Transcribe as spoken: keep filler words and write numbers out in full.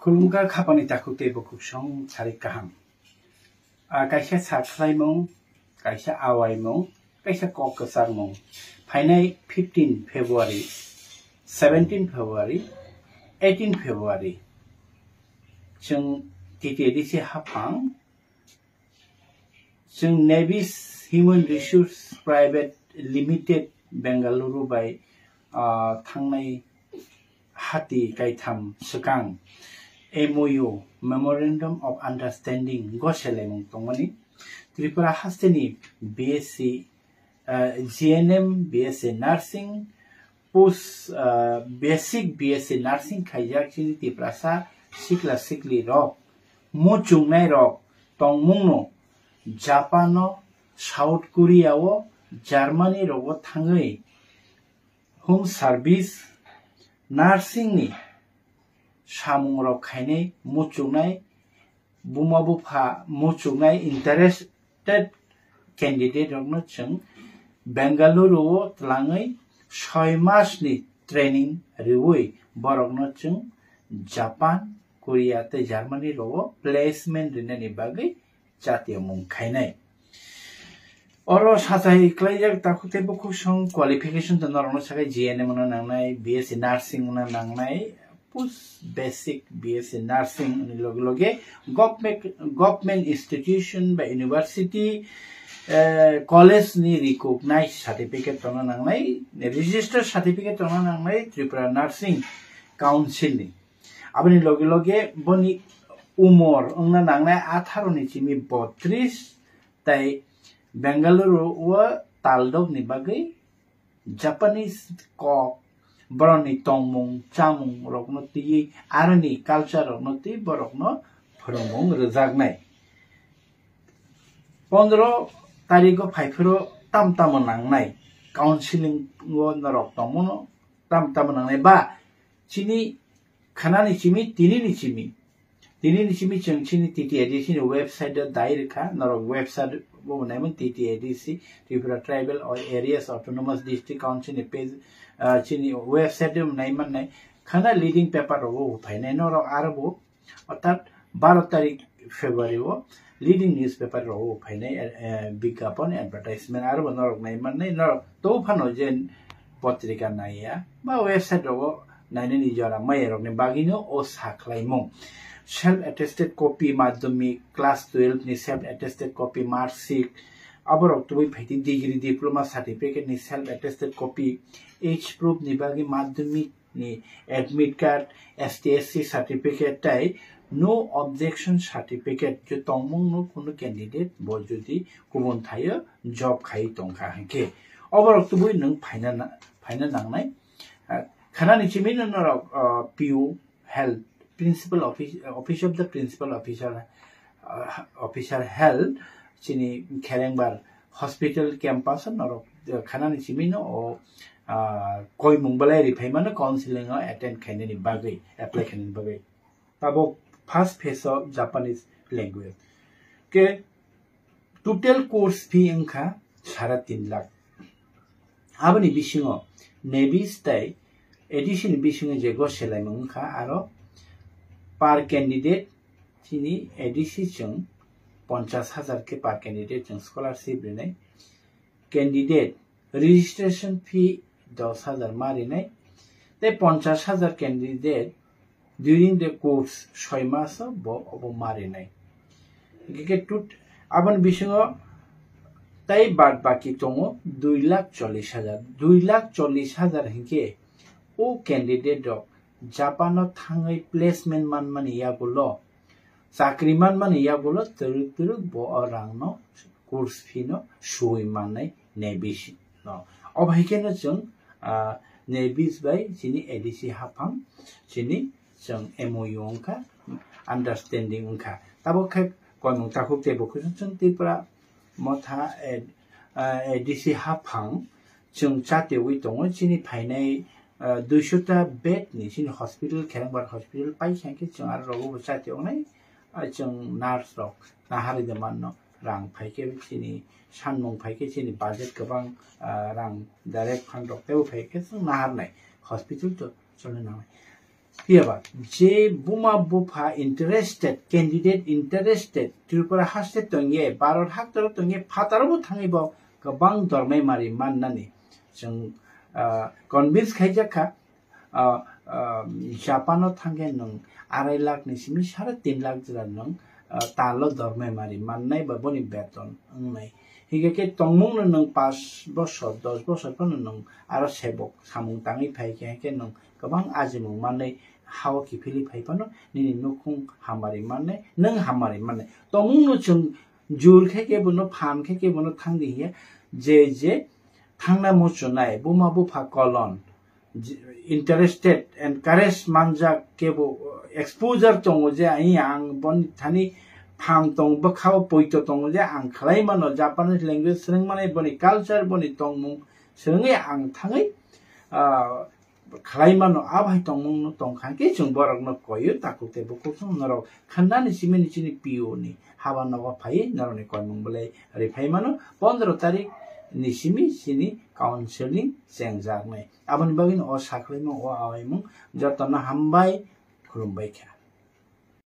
Kulumkha khapani takhuk tei bukhuk song sarik kaham. A kaisa sa khlaimung, kaisa awaimung, kaisa kok kwchangmung. Phainai fifteen February, seventeen February, eighteen February. Chwng T T A D C haphang Chwng Navis Human Resource Private Limited Bengaluru bai, ah, thangnai hati kaitham swkang M O U, Memorandum of Understanding, go selaimung tongmani. Tripura hasteni B S C, ah, G N M, B S C Nursing, post, ah, basic B S C Nursing khaijak chini Tiprasa sikla sikli rok, muchungnai rok tongmungno Japan o, South Korea o, Germany rogo thangwi home service nursing ni samung rok khainai muchungnai buma bupha muchungnai interested candidate rokno chwng Bengaluru o twlangwi soi mas ni training riwi borokno chwng Japan, Korea tei Germany rogo placement rinani bagwi chatiyamung khainai. Oro sachai klaijak takhuk tei bukhuk song qualification to norokno sakai G N M wngna nangnai, B S C nursing wngna nangnai, post basic B S C nursing ni loge loge government, government institution ba university, eh, college ni recognized certificate tongna nangnai, registered certificate tongna nangnai Tripura Nursing Council ni. Aboni loge loge boni umor wngna nangnai atharo ni simi botris tei Bengaluru o taldok ni bagwi Japanese kok, borokni tongmung chamung rokno twiwi, aroni culture rokno twi borokno phwrwngmung rwjaknai. Pondro tarigo phaiphuru tam tamo nangnai, counseling o norok tongmano tam tamo nangnai ba chini khanani simi, tinini simi, tinini simi chwng chini T T A D C ni website o dai rwkha, norok website bo naimani T T A D C, Tripura Tribal Areas Autonomous District Council ni page, ah, chini website o naimanai khana leading paper rogo phainai norok aro bo, orthat baro tarik February o leading newspaper rogo phainai, eh, bigyapon, advertisement aro bo norok naimannai norok to phano je potrika naiya ba website rogo nainani jora maya rokni bagwino o sa khlaimung. Self attested copy madhyamik, class twelve ni self attested copy mark sheet, aborok tubui phaidi degree diploma certificate ni self attested copy, age proof ni bagwi madhyamik ni admit card, S T S C certificate tei no objection certificate je tongmung no kunu candidate bo jodi kubun thaio job khai tongkha hinkhe oborok tubui nwng phaina na-, phaina nangnai. Ah, khanani simi no norok, ah, P U health, principal office, office of the principal officer, ah, officer health, chini Kherengbar hospital campus o norok, ah, khanani simi no o, ah, koimung belai ri phaimano counseling o attend khainani bagwi, apply khainani bagwi. Tabok first phase o Japanese language. Ke total course fee wngkha sara tin lakh. Aboni bisingo Navis tei A D C ni bisingo je go selaimung wngkha aro per candidate chini A D C chwng ponchas hajar khe per candidate chwng scholarship rinai. Candidate registration fee dos hajar ma rinai. Tei ponchas hajar candidate during the course soi maso bo obo ma rinai. Hinkhe khe tut-, aboni bisingo tei bad baki tongo dui lakh chollish hajar. Dui lakh chollish hajar hinkhe o candidate rok Japan o thangwi placement manmani yagulo, chakri manmani yagulo twrwk twrwk bo o rangno course fee no suwi mannai Navis no. Obo hai kheno chwng, ah, Navis bai chini A D C haphang chini chwng M O U wngkha, understanding wngkha. Tabok khe koimung takhuk tei bo khe chwng Tripura motha, eh, ah, A D C haphang chwng chatiwi tongo chini phainai, ah, duiso ta bed ni chini hospital, Kherengbar hospital paisa khe chwng aro rogo bo chati wngnai, ah, chwng nurse rok naharwi de manno. Rang phai khe chini sanmung phai khe chini budget kwbang, ah, rang direct fund rok teibo phai khe chwng naharnai hospital to choli nangnai. Phiya ba je buma bupha interested, candidate interested, Tripura haste tongye, Bharat haktoro tongye, phataro bo thangwi bo kwbang dormai mari mannani chwng, ah, convince khaijak kha. Ah, ah, Japan o thangkhe nwng arai lakh ni simi sare tin lakh jora nwng, ah, talo dormai mari mannai ba boni beton wngnai. Hingkhe khe tongmung no nwng pash bosor, dos bosor phano nwng aro sebok samung tangwi phai khe, hingkhe nwng kwbang ajimung manwi ha-o kiphilwi phai phano nini nukhung hamari mannai, nwng hamari mannai. Tongmung no chwng jur khe khe bono, phan khe khe bono thangdi hiya, je je thangna muchunai, buma bupha kolon, j-, interested, encourage manjak kebo exposure tongo je, ai ang boni thani phang tong, bwkhao poito tongo je, ang khlai mano, Japanese language swrwng mani, boni culture, boni tongmung swrwngwi ang thangwi, ah, khlai mano, a bai tongmung no tongkha khe chwng borok no koio, takhuk tei bukhuk song norok khandani simi ni chini P O ni haba nogo phaiwi norok ni koimung belai rwi phai mano, pondro tarik ni simi chini counseling chengjaknai. Aboni bagwi no o sakhlaimung, o awaimung jotono hambai, khulumbai kha.